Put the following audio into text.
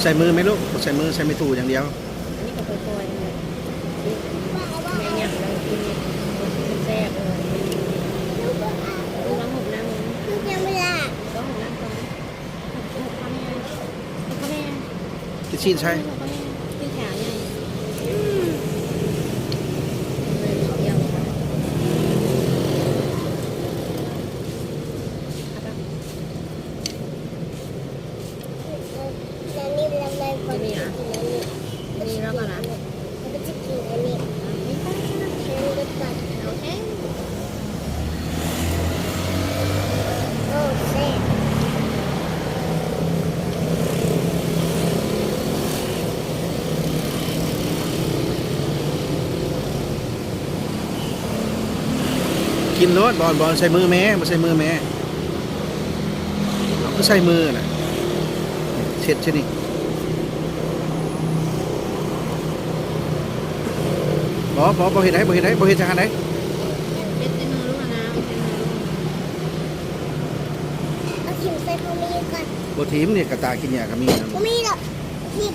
ໃສ່ມືໄໝລູກ? ບໍ່ໃສ່ມື, ໃສ່ໄມ້ຖູຢ່າງດຽວ. ອັນນີ້ກໍຄ່ອຍໆ ແມ່ຫຍັບແລ້ວກິນແຊບເລີຍ. ລູກລອງຫົບນ້ຳ ຕ້ອງຫົບນ້ຳກ່ອນ. ຫົບຄຳໃຫຍ່ ຫົບຄຳໃຫຍ່ ກິນຊີ້ນໃສ່ ຫົບຄຳໃຫຍ່ ກິນຂາໃຫຍ່. ກິນໂລດ ບອນ ບອນ ໃສ່ມືແມ່ ບໍ່ໃສ່ມືແມ່. ເອົາ ຄືໃສ່ມືນະ ເຊັດຊະນີ້. ບໍ່ ບໍ່ ບໍ່ເຮັດໄດ້ ບໍ່ເຮັດໄດ້ ບໍ່ເຮັດຈັ່ງຫັ້ນໄດ້. ເຮັດໃສ່ມືລູກຫັ້ນນະ ເຮັດໃສ່ມືລູກ. ເອົາຖິ້ມໃສ່ເຂົາມີກ່ອນ. ບໍ່ຖິ້ມນີ້ ກະຕາກິນຫຍ້າກະມີນະ. ບໍ່ມີດອກ ຖິ້ມ.